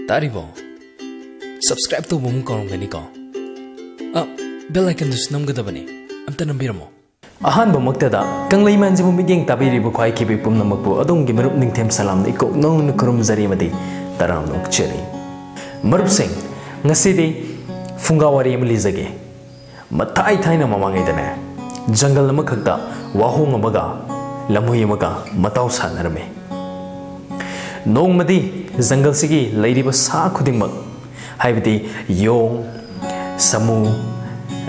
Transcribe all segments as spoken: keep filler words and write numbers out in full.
ꯇꯥꯔꯤꯕꯣ? Subscribe ꯇꯧꯕ ꯑꯃꯨꯛ ꯀꯥꯎꯔꯝꯒꯅꯤꯀꯣ? ꯑ, bell icon ꯗꯨꯁꯨ ꯅꯝꯒꯗꯕꯅꯤ꯫ ꯑꯝꯇ ꯅꯝꯕꯤꯔꯝꯃꯣ꯫ ꯑꯍꯥꯟꯕꯃꯛꯇꯗ ꯀꯪꯂꯩꯃꯥꯟꯁꯤꯕꯨ ꯃꯤꯠꯌꯦꯡ ꯇꯥꯕꯤꯔꯤꯕ ꯈ꯭ꯋꯥꯏꯈꯤꯕꯤ ꯄꯨꯝꯅꯃꯛꯄꯨ ꯑꯗꯣꯝꯒꯤ ꯃꯔꯨꯞ ꯅꯤꯡꯊꯦꯝ ꯁꯂꯥꯝꯅ ꯏꯀꯣꯛ ꯅꯧꯅ ꯈꯨꯔꯨꯝꯖꯔꯤ ꯑꯃꯗꯤ ꯇꯔꯥꯝꯅ ꯑꯣꯛꯆꯔꯤ꯫ ꯃꯔꯨꯞꯁꯤꯡ, ꯉꯁꯤꯗꯤ ꯐꯨꯡꯒꯥ ꯋꯥꯔꯤ ꯑꯃ ꯂꯤꯖꯒꯦ꯫ ꯃꯊꯥꯏ ꯊꯥꯏꯅ ꯃꯃꯥꯡꯉꯩꯗꯅꯦ, ꯖꯪꯒꯜ ꯑꯃꯈꯛꯇ ꯋꯥꯍꯣꯡ ꯑꯃꯒ ꯂꯝꯍꯨꯏ ꯑꯃꯒ ꯃꯇꯥꯎ ꯁꯥꯟꯅꯔꯝꯃꯤ꯫ ꯅꯣꯡꯃꯗꯤ ꯖꯪꯒꯜꯁꯤꯒꯤ ꯂꯩꯔꯤꯕ ꯁꯥ ꯈꯨꯗꯤꯡꯃꯛ, ꯍꯥꯏꯕꯗꯤ ꯌꯣꯡ, ꯁꯥꯃꯨ,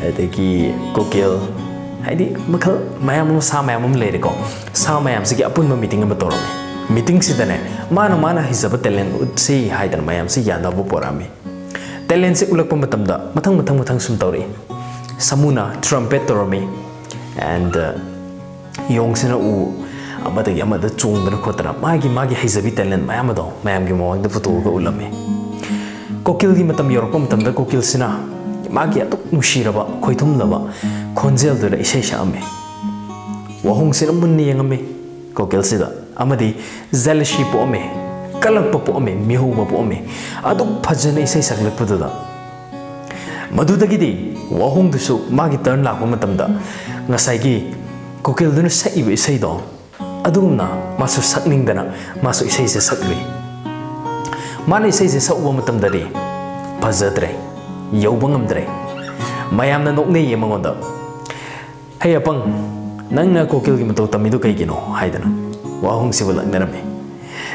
ꯑꯗꯒꯤ ꯀꯣꯀꯤꯜ, ꯍꯥꯏꯗꯤ ꯃꯈꯜ ꯃꯌꯥꯝ ꯑꯃ, ꯁꯥ ꯃꯌꯥꯝ ꯑꯃ ꯂꯩꯔꯦꯀꯣ꯫ ꯁꯥ ꯃꯌꯥꯝꯁꯤꯒꯤ ꯑꯄꯨꯟꯕ meeting ꯑꯃ ꯇꯧꯔꯝꯃꯤ꯫ Meetingꯁꯤꯗꯅꯦ, ꯃꯥꯅ ꯃꯥꯅ ꯍꯩꯖꯕ talent ꯎꯠꯁꯤ ꯍꯥꯏꯗꯅ ꯃꯌꯥꯝꯁꯤ ꯌꯥꯅꯕ ꯄꯣꯔꯛꯑꯝꯃꯤ꯫ Talentꯁꯦ ꯎꯠꯂꯛꯄ ꯃꯇꯝꯗ ꯃꯊꯪ ꯃꯊꯪ ꯃꯊꯪ ꯁꯨꯝ ꯇꯧꯔꯛꯏ꯫ ꯁꯥꯃꯨꯅ trumpet ꯇꯧꯔꯝꯃꯤ, and, uh, ꯌꯣꯡꯁꯤꯅ ꯎ ꯑꯃꯗꯒꯤ ꯑꯃꯗ ꯆꯣꯡꯗꯅ ꯈꯣꯠꯇꯅ ꯃꯥꯒꯤ, ꯃꯥꯒꯤ ꯍꯩꯖꯕꯤ talent ꯃꯌꯥꯝ ꯑꯗꯣ ꯃꯌꯥꯝꯒꯤ ꯃꯃꯥꯡꯗ ꯄꯨꯊꯣꯛꯑꯒ ꯎꯠꯂꯝꯃꯤ꯫ ꯀꯣꯀꯤꯜꯒꯤ ꯃꯇꯝ ꯌꯧꯔꯛꯄ ꯃꯇꯝꯗ ꯀꯣꯀꯤꯜꯁꯤꯅ ꯃꯥꯒꯤ ꯑꯗꯨꯛ ꯅꯨꯡꯁꯤꯔꯕ, ꯈꯣꯏꯊꯨꯝꯂꯕ ꯈꯣꯟꯖꯦꯜꯗꯨꯗ ꯏꯁꯩ ꯁꯛꯑꯝꯃꯤ꯫ ꯋꯥꯍꯣꯡꯁꯤꯅ ꯃꯨꯟꯅ ꯌꯦꯡꯉꯝꯃꯤ꯫ ꯀꯣꯀꯤꯜꯁꯤꯗ ꯑꯃꯗꯤ jealousy ꯄꯣꯛꯑꯝꯃꯤ, ꯀꯜꯂꯛꯄ ꯄꯣꯛꯑꯝꯃꯤ, ꯃꯤꯍꯧꯕ ꯄꯣꯛꯑꯝꯃꯤ꯫ ꯑꯗꯨꯛ ꯐꯖꯅ ꯏꯁꯩ ꯁꯛꯂꯛꯄꯗꯨꯗ꯫ ꯃꯗꯨꯗꯒꯤꯗꯤ ꯋꯥꯍꯣꯡꯗꯨꯁꯨ ꯃꯥꯒꯤ turn ꯂꯥꯛꯄ ꯃꯇꯝꯗ ꯉꯁꯥꯏꯒꯤ ꯀꯣꯀꯤꯜꯗꯨꯅ ꯁꯛꯏꯕ ꯏꯁꯩꯗꯣ ꯑꯗꯨꯒꯨꯝꯅ ꯃꯥꯁꯨ ꯁꯛꯅꯤꯡꯗꯅ ꯃꯥꯁꯨ ꯏꯁꯩꯁꯦ ꯁꯛꯂꯨꯏ꯫ ꯃꯥꯅ ꯏꯁꯩꯁꯦ ꯁꯛꯎꯕ ꯃꯇꯝꯗꯗꯤ ꯐꯖꯗ꯭ꯔꯦ, ꯌꯧꯕ ꯉꯝꯗ꯭ꯔꯦ꯫ ꯃꯌꯥꯝꯅ ꯅꯣꯛꯅꯩꯌꯦ ꯃꯉꯣꯟꯗ꯫ "ꯍꯩ ꯑꯄꯪ, ꯅꯪꯅ ꯀꯣꯀꯤꯜꯒꯤ ꯃꯇꯧ ꯇꯝꯃꯤꯗꯨ ꯀꯩꯒꯤꯅꯣ?" ꯍꯥꯏꯗꯅ ꯋꯥꯍꯣꯡꯁꯤꯕꯨ ꯂꯛꯅꯔꯝꯃꯤ꯫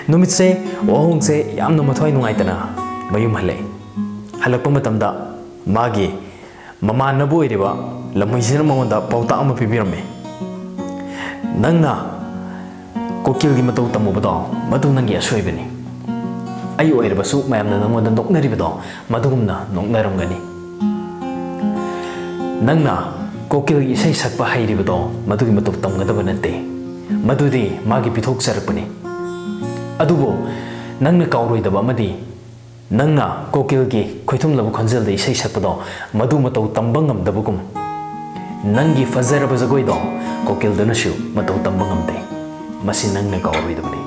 ꯅꯨꯃꯤꯠꯁꯦ ꯋꯥꯍꯣꯡꯁꯦ ꯌꯥꯝꯅ ꯃꯊ꯭ꯋꯥꯏ ꯅꯨꯡꯉꯥꯏꯇꯅ ꯃꯌꯨꯝ ꯍꯜꯂꯛꯏ꯫ ꯍꯜꯂꯛꯄ ꯃꯇꯝꯗ ꯃꯥꯒꯤ ꯃꯃꯥꯟꯅꯕ ꯑꯣꯏꯔꯤꯕ ꯂꯝꯍꯨꯏꯁꯤꯅ ꯃꯉꯣꯟꯗ ꯄꯥꯎꯇꯥꯛ ꯑꯃ ꯄꯤꯕꯤꯔꯝꯃꯤ꯫ "ꯅꯪꯅ ꯀꯣꯀꯤꯜꯒꯤ ꯃꯇꯧ ꯇꯝꯃꯨꯕꯗꯣ ꯃꯗꯨ ꯅꯪꯒꯤ ꯑꯁꯣꯏꯕꯅꯤ꯫ ꯑꯩ ꯑꯣꯏꯔꯕꯁꯨ ꯃꯌꯥꯝꯅ ꯅꯪꯉꯣꯟꯗ ꯅꯣꯛꯅꯔꯤꯕꯗꯣ ꯃꯗꯨꯒꯨꯝꯅ ꯅꯣꯛꯅꯔꯝꯒꯅꯤ꯫ ꯅꯪꯅ ꯀꯣꯀꯤꯜꯒꯤ ꯏꯁꯩ ꯁꯛꯄ ꯍꯩꯔꯤꯕꯗꯣ ꯃꯗꯨꯒꯤ ꯃꯇꯧ ꯇꯝꯒꯗꯕ ꯅꯠꯇꯦ꯫ ꯃꯗꯨꯗꯤ ꯃꯥꯒꯤ ꯄꯤꯊꯣꯛꯆꯔꯛꯄꯅꯤ꯫ ꯑꯗꯨꯕꯨ ꯅꯪꯅ ꯀꯥꯎꯔꯣꯏꯗꯕ ꯑꯃꯗꯤ ꯅꯪꯅ ꯀꯣꯀꯤꯜꯒꯤ ꯈꯣꯏꯊꯨꯝꯂꯕ ꯈꯣꯟꯖꯦꯜꯗ ꯏꯁꯩ ꯁꯛꯄꯗꯣ ꯃꯗꯨ ꯃꯇꯧ ꯇꯝꯕ ꯉꯝꯗꯕꯒꯨꯝ, ꯅꯪꯒꯤ ꯐꯖꯔꯕ ꯖꯒꯣꯏꯗꯣ ꯀꯣꯀꯤꯜꯗꯨꯅꯁꯨ ꯃꯇꯧ ꯇꯝꯕ ꯉꯝꯗꯦ꯫ ꯃꯁꯤ ꯅꯪꯅ ꯀꯥꯎꯔꯣꯏꯗꯕꯅꯤ"꯫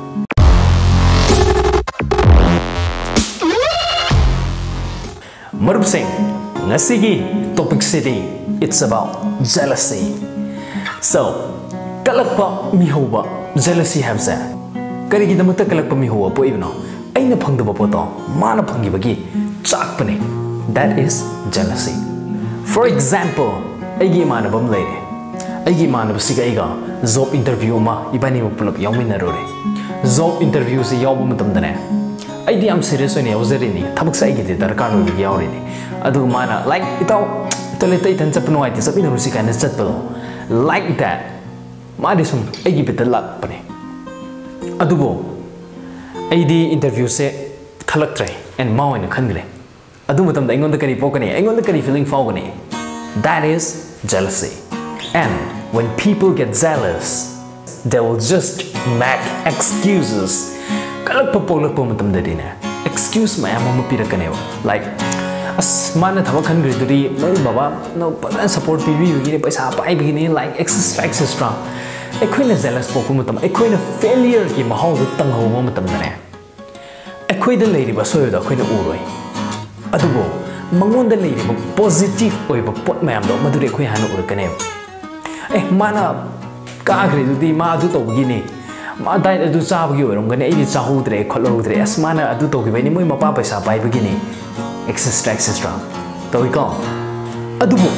ꯃꯔꯨꯞꯁꯤꯡ, ꯉꯁꯤꯒꯤ ꯇꯣꯄꯤꯛꯁꯤꯗꯤ it's about jealousy. So, ꯀꯜꯂꯛꯄ ꯃꯤꯍꯧꯕ, ꯖꯦꯂꯁꯤ ꯍꯥꯏꯕꯁꯦ ꯀꯔꯤꯒꯤꯗꯃꯛꯇ ꯀꯜꯂꯛꯄ ꯃꯤꯍꯧꯕ ꯄꯣꯛꯏꯕꯅꯣ? ꯑꯩꯅ ꯐꯪꯗꯕ ꯄꯣꯠꯇꯣ ꯃꯥꯅ ꯐꯪꯈꯤꯕꯒꯤ ꯆꯥꯛꯄꯅꯦ꯫ That is jealousy. For example, ꯑꯩꯒꯤ ꯏꯃꯥꯟꯅꯕ ꯑꯃ ꯂꯩꯔꯦ꯫ ꯑꯩꯒꯤ ꯏꯃꯥꯟꯅꯕꯁꯤꯒ ꯑꯩꯒ ꯖꯣꯕ ꯏꯟꯇꯔꯚ꯭ꯌꯨ ꯑꯃ ꯏꯕꯥꯅꯤꯃꯛ ꯄꯨꯂꯞ ꯌꯥꯎꯃꯤꯟꯅꯔꯨꯔꯦ꯫ ꯖꯣꯕ ꯏꯟꯇꯔꯚ꯭ꯌꯨꯁꯤ ꯌꯥꯎꯕ ꯃꯇꯝꯗꯅꯦ, ꯑꯩꯗꯤ ꯌꯥꯝ ꯁꯤꯔꯤꯌꯁ ꯑꯣꯏꯅ ꯌꯥꯎꯖꯔꯤꯅꯤ, ꯊꯕꯛꯁꯦ ꯑꯩꯒꯤꯗꯤ ꯗꯔꯀꯥꯔ ꯑꯣꯏꯕꯒꯤ ꯌꯥꯎꯔꯤꯅꯤ꯫ ꯑꯗꯨꯒ ꯃꯥꯅ, "ꯂꯥꯏꯛ, ꯏꯇꯥꯎ, ꯇꯣꯏꯂꯦꯠꯇ ꯏꯊꯟ ꯆꯠꯄ ꯅꯨꯡꯉꯥꯏꯇꯦ, ꯆꯠꯃꯤꯟꯅꯔꯨꯁꯤ" ꯀꯥꯏꯅ ꯆꯠꯄꯗꯣ, like that, ꯃꯥꯗꯤ ꯁꯨꯝ ꯑꯩꯒꯤ ꯕꯤꯠꯇ ꯂꯥꯛꯄꯅꯦ꯫ ꯑꯗꯨꯕꯨ ꯑꯩꯗꯤ ꯏꯟꯇꯔꯚ꯭ꯌꯨꯁꯦ ꯈꯜꯂꯛꯇ꯭ꯔꯦ, and ꯃꯥ ꯑꯣꯏꯅ ꯈꯟꯈ꯭ꯔꯦ꯫ ꯑꯗꯨ ꯃꯇꯝꯗ ꯑꯩꯉꯣꯟꯗ ꯀꯔꯤ ꯄꯣꯛꯀꯅꯤ? ꯑꯩꯉꯣꯟꯗ ꯀꯔꯤ feeling ꯐꯥꯎꯒꯅꯤ? That is jealousy. And when people get jealous, they will just make excuses. ꯀꯜꯂꯛꯄ ꯄꯣꯛꯂꯛꯄ ꯃꯇꯝꯗꯗꯤꯅꯦ, ꯑꯦꯛꯁꯀ꯭ꯌꯨꯁ ꯃꯌꯥꯝ ꯑꯃ ꯄꯤꯔꯛꯀꯅꯦꯕ꯫ ꯂꯥꯏꯛ, "ꯑꯁ, ꯃꯥꯅ ꯊꯕꯛ ꯈꯟꯈ꯭ꯔꯤꯗꯨꯗꯤ ꯃꯣꯏ ꯕꯕꯥꯅ ꯐꯖꯅ ꯁꯞꯄꯣꯔꯠ ꯄꯤꯕꯤꯕꯒꯤꯅꯤ, ꯄꯩꯁꯥ ꯄꯥꯏꯕꯒꯤꯅꯤ", ꯂꯥꯏꯛ, ꯑꯦꯛꯁꯦꯇ꯭ꯔꯥ ꯑꯦꯛꯁꯦꯇ꯭ꯔꯥ꯫ ꯑꯩꯈꯣꯏꯅ ꯖꯦꯂꯁ ꯄꯣꯛꯄ ꯃꯇꯝ, ꯑꯩꯈꯣꯏꯅ ꯐꯦꯂꯤꯌꯔꯒꯤ ꯃꯍꯥꯎꯗꯨ ꯇꯪꯍꯧꯕ ꯃꯇꯝꯗꯅꯦ, ꯑꯩꯈꯣꯏꯗ ꯂꯩꯔꯤꯕ ꯑꯁꯣꯏꯕꯗꯣ ꯑꯩꯈꯣꯏꯅ ꯎꯔꯣꯏ꯫ ꯑꯗꯨꯕꯨ ꯃꯉꯣꯟꯗ ꯂꯩꯔꯤꯕ ꯄꯣꯖꯤꯇꯤꯚ ꯑꯣꯏꯕ ꯄꯣꯠ ꯃꯌꯥꯝꯗꯣ, ꯃꯗꯨꯗꯤ ꯑꯩꯈꯣꯏ ꯍꯥꯟꯅ ꯎꯔꯛꯀꯅꯦꯕ꯫ "ꯑꯦ, ꯃꯥꯅ ꯀꯥꯈ꯭ꯔꯤꯗꯨꯗꯤ ꯃꯥ ꯑꯗꯨ ꯇꯧꯕꯒꯤꯅꯤ, ꯃꯥ ꯗꯥꯏꯠ ꯑꯗꯨ ꯆꯥꯕꯒꯤ ꯑꯣꯏꯔꯝꯒꯅꯤ, ꯑꯩꯗꯤ ꯆꯥꯍꯧꯗ꯭ꯔꯦ ꯈꯣꯠꯍꯧꯗ꯭ꯔꯦ, ꯑꯁ, ꯃꯥꯅ ꯑꯗꯨ ꯇꯧꯈꯤꯕꯩꯅꯤ, ꯃꯣꯏ ꯃꯄꯥ ꯄꯩꯁꯥ ꯄꯥꯏꯕꯒꯤꯅꯤ", ꯑꯦꯛꯁꯦꯇ꯭ꯔꯥ ꯑꯦꯛꯁꯦꯇ꯭ꯔꯥ꯫ ꯇꯧꯏꯀꯣ? ꯑꯗꯨꯕꯨ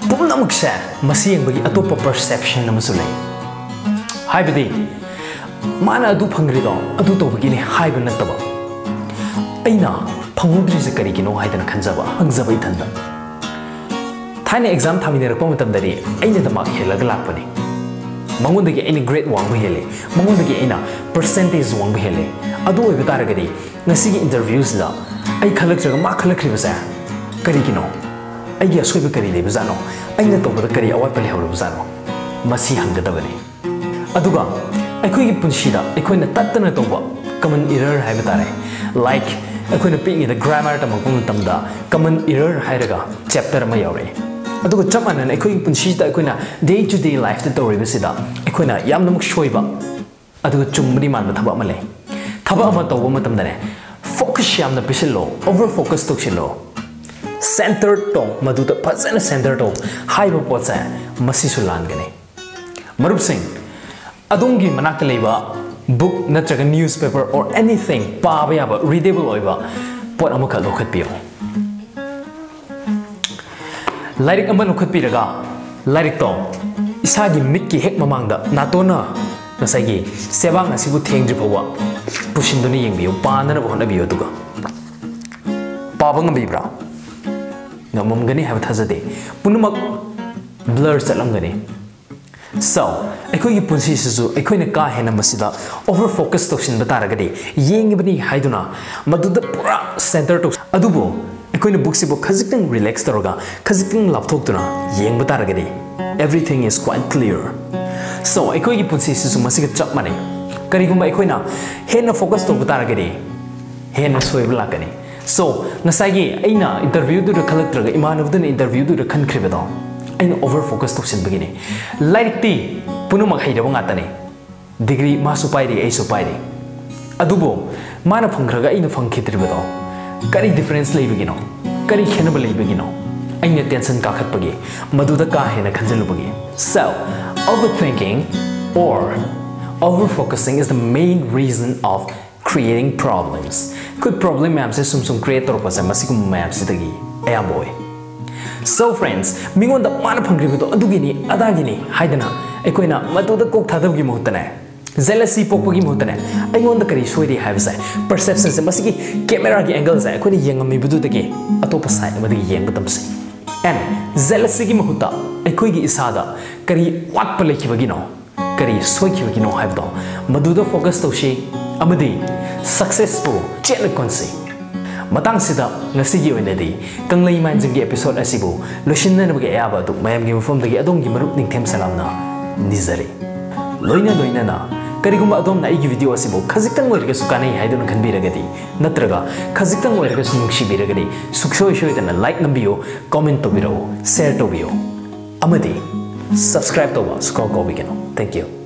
ꯄꯨꯝꯅꯃꯛꯁꯦ ꯃꯁꯤ ꯌꯦꯡꯕꯒꯤ ꯑꯇꯣꯞꯄ ꯄꯔꯁꯦꯞꯁꯟ ꯑꯃꯁꯨ ꯂꯩ꯫ ꯍꯥꯏꯕꯗꯤ, ꯃꯥꯅ ꯑꯗꯨ ꯐꯪꯈ꯭ꯔꯤꯗꯣ ꯑꯗꯨ ꯇꯧꯕꯒꯤꯅꯤ ꯍꯥꯏꯕ ꯅꯠꯇꯕ, ꯑꯩꯅ ꯐꯪꯍꯧꯗ꯭ꯔꯤꯁꯦ ꯀꯔꯤꯒꯤꯅꯣ ꯍꯥꯏꯗꯅ ꯈꯟꯖꯕ, ꯍꯪꯖꯕ ꯏꯊꯟꯗ꯫ ꯊꯥꯏꯅ ꯑꯦꯛꯖꯥꯝ ꯊꯥꯃꯤꯟꯅꯔꯛꯄ ꯃꯇꯝꯗꯗꯤ ꯑꯩꯅ ꯗ ꯃꯥꯔꯛ ꯍꯦꯜꯂꯒ ꯂꯥꯛꯄꯅꯤ꯫ ꯃꯉꯣꯟꯗꯒꯤ ꯑꯩꯅ ꯒ꯭ꯔꯦꯗ ꯋꯥꯡꯕ ꯍꯦꯜꯂꯤ, ꯃꯉꯣꯟꯗꯒꯤ ꯑꯩꯅ ꯄꯔꯁꯦꯟꯇꯦꯖ ꯋꯥꯡꯕ ꯍꯦꯜꯂꯤ꯫ ꯑꯗꯨ ꯑꯣꯏꯕ ꯇꯥꯔꯒꯗꯤ ꯉꯁꯤꯒꯤ ꯏꯟꯇꯔꯚ꯭ꯌꯨꯁꯤꯗ ꯑꯩ ꯈꯜꯂꯛꯇ꯭ꯔꯒ ꯃꯥ ꯈꯜꯂꯛꯈ꯭ꯔꯤꯕꯁꯦ ꯀꯔꯤꯒꯤꯅꯣ? ꯑꯩꯒꯤ ꯑꯁꯣꯏꯕ ꯀꯔꯤ ꯂꯩꯕꯖꯥꯠꯅꯣ? ꯑꯩꯅ ꯇꯧꯕꯗ ꯀꯔꯤ ꯑꯋꯥꯠꯄ ꯂꯩꯍꯧꯔꯕꯖꯥꯠꯅꯣ? ꯃꯁꯤ ꯍꯪꯒꯗꯕꯅꯤ꯫ ꯑꯗꯨꯒ ꯑꯩꯈꯣꯏꯒꯤ ꯄꯨꯟꯁꯤꯗ ꯑꯩꯈꯣꯏꯅ ꯇꯠꯇꯅ ꯇꯧꯕ ꯀꯃꯟ ꯏꯔꯔ ꯍꯥꯏꯕ ꯇꯥꯔꯦ꯫ ꯂꯥꯏꯛ, ꯑꯩꯈꯣꯏꯅ ꯄꯤꯛꯏꯉꯩꯗ ꯒ꯭ꯔꯥꯃꯥꯔ ꯇꯝꯃꯛꯄ ꯃꯇꯝꯗ ꯀꯃꯟ ꯏꯔꯔ ꯍꯥꯏꯔꯒ ꯆꯦꯞꯇꯔ ꯑꯃ ꯌꯥꯎꯔꯛꯏ꯫ ꯑꯗꯨꯒ ꯆꯞ ꯃꯥꯟꯅꯅ ꯑꯩꯈꯣꯏꯒꯤ ꯄꯨꯟꯁꯤꯁꯤꯗ ꯑꯩꯈꯣꯏꯅ ꯗꯦ ꯇꯨ ꯗꯦ ꯂꯥꯏꯐꯇ ꯇꯧꯔꯤꯕꯁꯤꯗ ꯑꯩꯈꯣꯏꯅ ꯌꯥꯝꯅꯃꯛ ꯁꯣꯏꯕ, ꯑꯗꯨꯒ ꯆꯨꯝꯕꯗꯤ ꯃꯥꯟꯕ ꯊꯕꯛ ꯑꯃ ꯂꯩ꯫ ꯊꯕꯛ ꯑꯃ ꯇꯧꯕ ꯃꯇꯝꯗꯅꯦ, ꯐꯣꯀꯁ ꯌꯥꯝꯅ ꯄꯤꯁꯤꯜꯂꯣ, ꯑꯣꯚꯔ ꯐꯣꯀꯁ ꯇꯧꯁꯤꯜꯂꯣ꯫ Center ꯇꯧ, ꯃꯗꯨꯗ ꯐꯖꯅ center ꯇꯧ ꯍꯥꯏꯕ ꯄꯣꯠꯁꯦ ꯃꯁꯤꯁꯨ ꯂꯥꯟꯒꯅꯤ꯫ ꯃꯔꯨꯞꯁꯤꯡ, ꯑꯗꯣꯝꯒꯤ ꯃꯅꯥꯛꯇ ꯂꯩꯕ book ꯅꯠꯇ꯭ꯔꯒ newspaper or anything, ꯄꯥꯕ ꯌꯥꯕ readable ꯑꯣꯏꯕ ꯄꯣꯠ ꯑꯃꯈꯛ ꯂꯧꯈꯠꯄꯤꯌꯨ꯫ ꯂꯥꯏꯔꯤꯛ ꯑꯃ ꯂꯧꯈꯠꯄꯤꯔꯒ ꯂꯥꯏꯔꯤꯛꯇꯣ ꯏꯁꯥꯒꯤ ꯃꯤꯠꯀꯤ ꯍꯦꯛ ꯃꯃꯥꯡꯗ ꯅꯥꯇꯣꯟꯅ ꯉꯁꯥꯏꯒꯤ ꯆꯦꯕꯥꯡ ꯑꯁꯤꯕꯨ ꯊꯦꯡꯗ꯭ꯔꯤ ꯐꯥꯎꯕ ꯄꯨꯁꯤꯟꯗꯨꯅ ꯌꯦꯡꯕꯤꯌꯨ, ꯄꯥꯅꯅꯕ ꯍꯣꯠꯅꯕꯤꯌꯨ꯫ ꯑꯗꯨꯒ ꯄꯥꯕ ꯉꯝꯕꯤꯕ꯭ꯔꯥ? ꯉꯝꯃꯝꯒꯅꯤ ꯍꯥꯏꯕ ꯊꯥꯖꯗꯦ꯫ ꯄꯨꯝꯅꯃꯛ blur ꯆꯠꯂꯝꯒꯅꯤ꯫ So, ꯑꯩꯈꯣꯏꯒꯤ ꯄꯨꯟꯁꯤꯁꯤꯁꯨ ꯑꯩꯈꯣꯏꯅ ꯀꯥ ꯍꯦꯟꯅ ꯃꯁꯤꯗ over focus ꯇꯧꯁꯤꯟꯕ ꯇꯥꯔꯒꯗꯤ, ꯌꯦꯡꯉꯤꯕꯅꯤ ꯍꯥꯏꯗꯨꯅ ꯃꯗꯨꯗ ꯄꯨꯔꯥ center ꯇꯧ, ꯑꯗꯨꯕꯨ ꯑꯩꯈꯣꯏꯅ book ꯁꯤꯕꯨ ꯈꯖꯤꯛꯇꯪ relax ꯇꯧꯔꯒ, ꯈꯖꯤꯛꯇꯪ ꯂꯥꯞꯊꯣꯛꯇꯨꯅ ꯌꯦꯡꯕ ꯇꯥꯔꯒꯗꯤ, everything is quite clear. So, ꯑꯩꯈꯣꯏꯒꯤ ꯄꯨꯟꯁꯤꯁꯤꯁꯨ ꯃꯁꯤꯒ ꯆꯞ ꯃꯥꯟꯅꯩ꯫ ꯀꯔꯤꯒꯨꯝꯕ ꯑꯩꯈꯣꯏꯅ ꯍꯦꯟꯅ focus ꯇꯧꯕ ꯇꯥꯔꯒꯗꯤ, ꯍꯦꯟꯅ ꯁꯣꯏꯕ ꯂꯥꯛꯀꯅꯤ꯫ So, ꯉꯁꯥꯏꯒꯤ ꯑꯩꯅ interview ꯗꯨꯗ ꯈꯜꯂꯛꯇ꯭ꯔꯒ ꯏꯃꯥꯟꯅꯕꯗꯨꯅ interview ꯗꯨꯗ ꯈꯟꯈ꯭ꯔꯤꯕꯗꯣ, ꯑꯩꯅ over focus ꯇꯧꯁꯤꯟꯕꯒꯤꯅꯤ꯫ ꯂꯥꯏꯔꯤꯛꯇꯤ ꯄꯨꯝꯅꯃꯛ ꯍꯩꯔꯕ ꯉꯥꯛꯇꯅꯤ꯫ Degree ꯃꯥꯁꯨ ꯄꯥꯏꯔꯤ, ꯑꯩꯁꯨ ꯄꯥꯏꯔꯤ꯫ ꯑꯗꯨꯕꯨ ꯃꯥꯅ ꯐꯪꯈ꯭ꯔꯒ ꯑꯩꯅ ꯐꯪꯈꯤꯗ꯭ꯔꯤꯕꯗꯣ, ꯀꯔꯤ difference ꯂꯩꯕꯒꯤꯅꯣ? ꯀꯔꯤ ꯈꯦꯠꯅꯕ ꯂꯩꯕꯒꯤꯅꯣ? ꯑꯩꯅ tension ꯀꯥꯈꯠꯄꯒꯤ, ꯃꯗꯨꯗ ꯀꯥ ꯍꯦꯟꯅ ꯈꯟꯖꯤꯜꯂꯨꯕꯒꯤ꯫ So, overthinking or over focusing is the main reason of creating problems. ꯑꯩꯈꯣꯏ problem ꯃꯌꯥꯝꯁꯦ ꯁꯨꯝ ꯁꯨꯝ create ꯇꯧꯔꯛꯄꯁꯦ ꯃꯁꯤꯒꯨꯝꯕ ꯃꯌꯥꯝꯁꯤꯗꯒꯤ ꯑꯌꯥꯝꯕ ꯑꯣꯏ꯫ So friends, ꯃꯤꯉꯣꯟꯗ ꯃꯥꯅ ꯐꯪꯈ꯭ꯔꯤꯕꯗꯣ ꯑꯗꯨꯒꯤꯅꯤ, ꯑꯗꯥꯒꯤꯅꯤ ꯍꯥꯏꯗꯅ ꯑꯩꯈꯣꯏꯅ ꯃꯗꯨꯗ ꯀꯣꯛ ꯊꯥꯗꯕꯒꯤ ꯃꯍꯨꯠꯇꯅꯦ, jealousy ꯄꯣꯛꯄꯒꯤ ꯃꯍꯨꯠꯇꯅꯦ, ꯑꯩꯉꯣꯟꯗ ꯀꯔꯤ ꯁꯣꯏꯔꯤ ꯍꯥꯏꯕꯁꯦ, perception ꯁꯦ, ꯃꯁꯤꯒꯤ camera ꯒꯤ angle ꯁꯦ ꯑꯩꯈꯣꯏꯅ ꯌꯦꯡꯉꯝꯃꯤꯕꯗꯨꯗꯒꯤ ꯑꯇꯣꯞꯄ side ꯑꯃꯗꯒꯤ ꯌꯦꯡꯕ ꯇꯝꯁꯤ꯫ And jealousy ꯒꯤ ꯃꯍꯨꯠꯇ ꯑꯩꯈꯣꯏꯒꯤ ꯏꯁꯥꯗ ꯀꯔꯤ ꯋꯥꯠꯄ ꯂꯩꯈꯤꯕꯒꯤꯅꯣ, ꯀꯔꯤ ꯁꯣꯏꯈꯤꯕꯒꯤꯅꯣ ꯍꯥꯏꯕꯗꯣ ꯃꯗꯨꯗ focus ꯇꯧꯁꯤ ꯑꯃꯗꯤ success ꯄꯨ ꯆꯦꯠꯅ ꯀꯣꯟꯁꯤ꯫ ꯃꯇꯥꯡꯁꯤꯗ ꯉꯁꯤꯒꯤ ꯑꯣꯏꯅꯗꯤ ꯀꯪꯂꯩ ꯃꯥꯏꯟꯖꯝꯒꯤ episode ꯑꯁꯤꯕꯨ ꯂꯣꯏꯁꯤꯟꯅꯅꯕꯒꯤ ꯑꯌꯥꯕ ꯑꯗꯨ ꯃꯌꯥꯝꯒꯤ ꯃꯐꯝꯗꯒꯤ ꯑꯗꯣꯝꯒꯤ ꯃꯔꯨꯞ ꯅꯤꯡꯊꯦꯝ ꯁꯂꯥꯝꯅ ꯅꯤꯖꯔꯤ꯫ ꯂꯣꯏꯅ ꯂꯣꯏꯅꯅ ꯀꯔꯤꯒꯨꯝꯕ ꯑꯗꯣꯝꯅ ꯑꯩꯒꯤ video ꯑꯁꯤꯕꯨ ꯈꯖꯤꯛꯇꯪ ꯑꯣꯏꯔꯒꯁꯨ ꯀꯥꯟꯅꯩ ꯍꯥꯏꯗꯨꯅ ꯈꯟꯕꯤꯔꯒꯗꯤ ꯅꯠꯇ꯭ꯔꯒ ꯈꯖꯤꯛꯇꯪ ꯑꯣꯏꯔꯒꯁꯨ ꯅꯨꯡꯁꯤꯕꯤꯔꯒꯗꯤ ꯁꯨꯡꯁꯣꯏ ꯁꯣꯏꯗꯅ like ꯅꯝꯕꯤꯌꯨ, comment ꯇꯧꯕꯤꯔꯛꯎ, share ꯇꯧꯕꯤꯌꯨ ꯑꯃꯗꯤ subscribe ꯇꯧꯕ ꯁꯨꯀꯥꯎ ꯀꯥꯎꯕꯤꯒꯅꯨ꯫ Thank you꯫